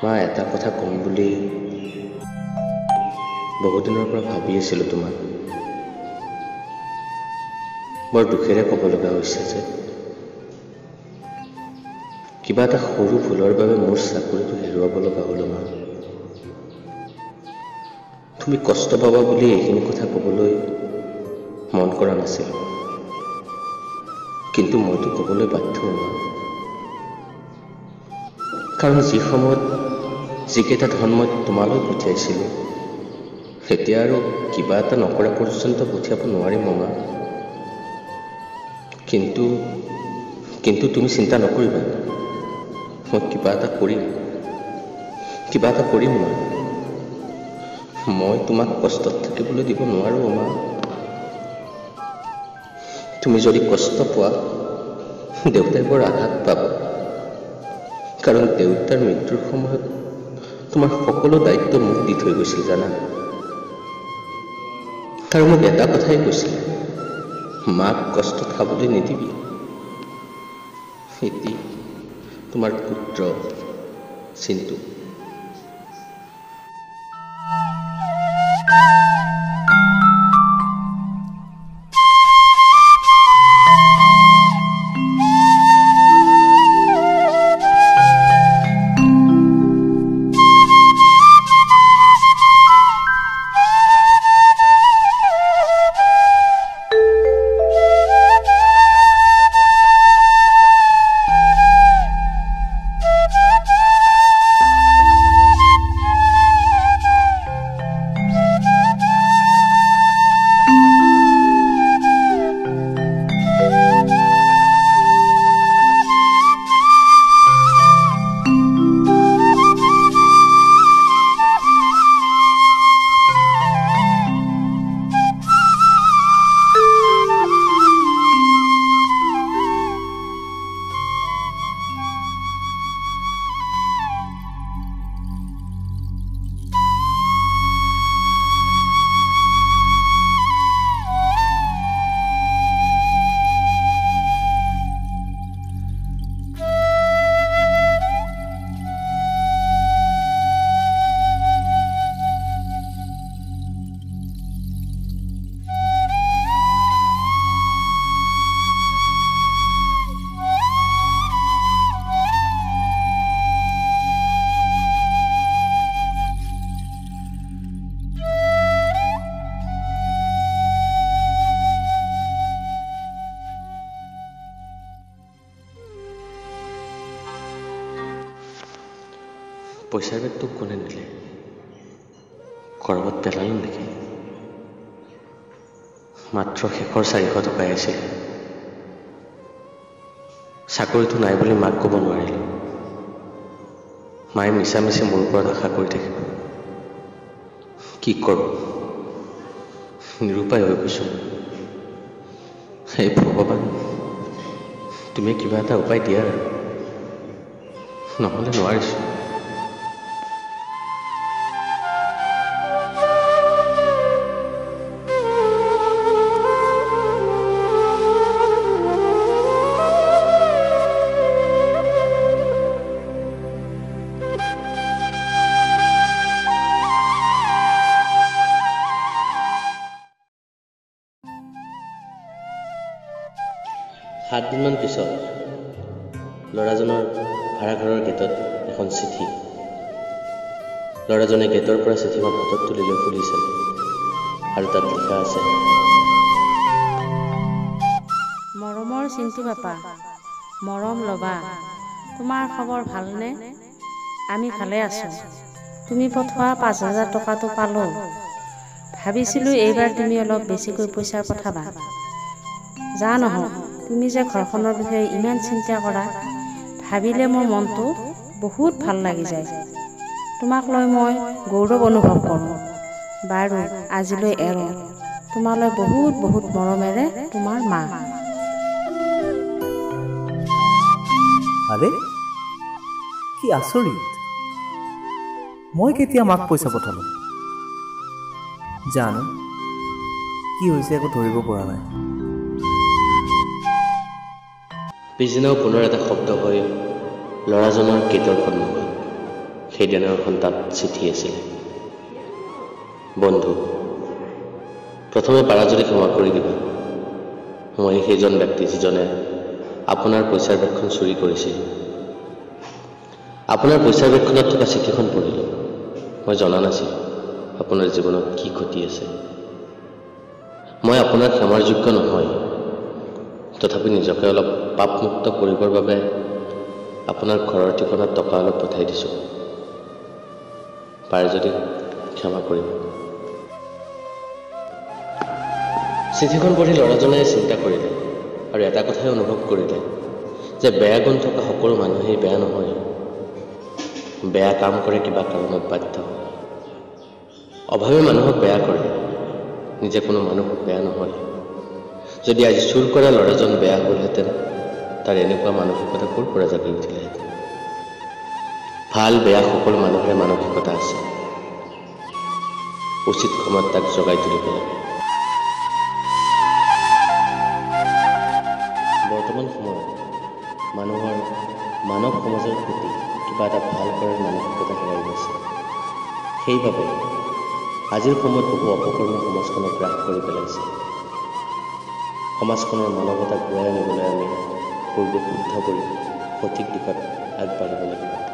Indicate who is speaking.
Speaker 1: মা, এটা কথা ক'ম বুলি বহুদিনৰ পৰা ভাবি আছিলোঁ তোমাক। বৰ দুখেৰে ক'ব লগা হৈছে যে কিবা এটা সৰু ভুলৰ বাবে মোৰ চাকৰিটো হেৰুৱাব লগা হ'ল। মা, তুমি কষ্ট পাবা বুলি এইখিনি কথা ক'বলৈ মন কৰা নাছিলোঁ, কিন্তু মইতো ক'বলৈ বাধ্য মা। কাৰণ যি সময়ত যিকেইটা ধন মই তোমালৈ পঠিয়াইছিলোঁ, এতিয়া আৰু কিবা এটা নকৰা পৰ্যন্ত পঠিয়াব নোৱাৰিম মা। কিন্তু কিন্তু তুমি চিন্তা নকৰিবা, মই কিবা এটা কৰিম, কিবা এটা কৰিম মা। মই তোমাক কষ্টত থাকিবলৈ দিব নোৱাৰোঁ মা। তুমি যদি কষ্ট পোৱা, দেউতাই বৰ আঘাত পাব। কাৰণ দেউতাৰ মৃত্যুৰ সময়ত তোমাৰ সকলো দায়িত্ব মোক দি থৈ গৈছিল জানা। আৰু মোক এটা কথাই কৈছিল, মাক কষ্ট খাবলৈ নিদিবি। ইতি তোমাৰ পুত্ৰ চিন্তু। পইচাৰ বেগটো কোনে নিলে? ক'ৰবাত পেলালে নেকি? মাত্ৰ শেষৰ 400 টকাই আছিল। চাকৰিটো নাই বুলি মাক ক'ব নোৱাৰিলোঁ। মায়ে মিছামিছি মোৰ ওপৰত আশা কৰি থাকিব। কি কৰোঁ, নিৰুপায় হৈ গৈছোঁ। হে ভগৱান, তুমি কিবা এটা উপায় দিয়া আৰু, নহ'লে নোৱাৰিছোঁ। সাতদিনমান পিছত ল'ৰাজনৰ ভাড়াঘৰৰ গেটত এখন চিঠি। ল'ৰাজনে গেটৰ পৰা চিঠিখন হাতত তুলি লৈ খুলি চালে আৰু তাত লিখা আছে,
Speaker 2: মৰমৰ চিন্তু বাপা, মৰম ল'বা। তোমাৰ খবৰ ভালনে? আমি ভালে আছোঁ। তুমি পঠোৱা 5000 টকাটো পালোঁ। ভাবিছিলোঁ এইবাৰ তুমি অলপ বেছিকৈ পইচা পঠাবা। যা নহওক, তুমি যে ঘৰখনৰ বিষয়ে ইমান চিন্তা কৰা, ভাবিলে মোৰ মনটো বহুত ভাল লাগি যায়। তোমাক লৈ মই গৌৰৱ অনুভৱ কৰোঁ। বাৰু, আজিলৈ এৰোঁ। তোমালৈ বহুত বহুত মৰমেৰে তোমাৰ মা।
Speaker 3: আৰে কি আচৰিত, মই কেতিয়া মাক পইচা পঠালোঁ জানো? কি হৈছে একো ধৰিব পৰা নাই।
Speaker 1: পিছদিনাও পুনৰ এটা শব্দ হৈ ল'ৰাজনৰ গেটৰ সন্মুখত। সেইদিনাখন তাত চিঠি আছিলে, বন্ধু, প্ৰথমে পাৰা যদি ক্ষমা কৰি দিবা। মই সেইজন ব্যক্তি যিজনে আপোনাৰ পইচাৰ বেগখন চুৰি কৰিছিল। আপোনাৰ পইচাৰ বেগখনত থকা চিঠিখন পঢ়িলোঁ। মই জনা নাছিলোঁ আপোনাৰ জীৱনত কি ঘটি আছে। মই আপোনাৰ ক্ষমাৰ যোগ্য নহয়, তথাপি নিজকে অলপ পাপমুক্ত কৰিবৰ বাবে আপোনাৰ ঘৰৰ ঠিকনাত টকা অলপ পঠাই দিছোঁ। পাৰে যদি ক্ষমা কৰিব। চিঠিখন পঢ়ি ল'ৰাজনে চিন্তা কৰিলে আৰু এটা কথাই অনুভৱ কৰিলে যে বেয়া গুণ থকা সকলো মানুহেই বেয়া নহয়। বেয়া কাম কৰে কিবা কাৰণত বাধ্য হয়। অভাৱে মানুহক বেয়া কৰে, নিজে কোনো মানুহ বেয়া নহয়। যদি আজি চুৰ কৰা ল'ৰাজন বেয়া হ'লহেঁতেন, তাৰ এনেকুৱা মানসিকতা ক'ৰ পৰা জাগি উঠিলেহেঁতেন? ভাল বেয়া সকলো মানুহৰে মানসিকতা আছে। উচিত সময়ত তাক জগাই তুলিব লাগে। বৰ্তমান সময়ত মানুহৰ মানৱ সমাজৰ প্ৰতি কিবা এটা ভাল কৰাৰ মানসিকতা হেৰাই গৈছে। সেইবাবে আজিৰ সময়ত বহু অপকৰ্ম সমাজখনক গ্ৰাস কৰি পেলাইছে। সমাজখনৰ মানৱতা ঘূৰাই আনিবলৈ আমি পূৰ্বে শুদ্ধ কৰি সঠিক দিশত আগবাঢ়িব লাগিব।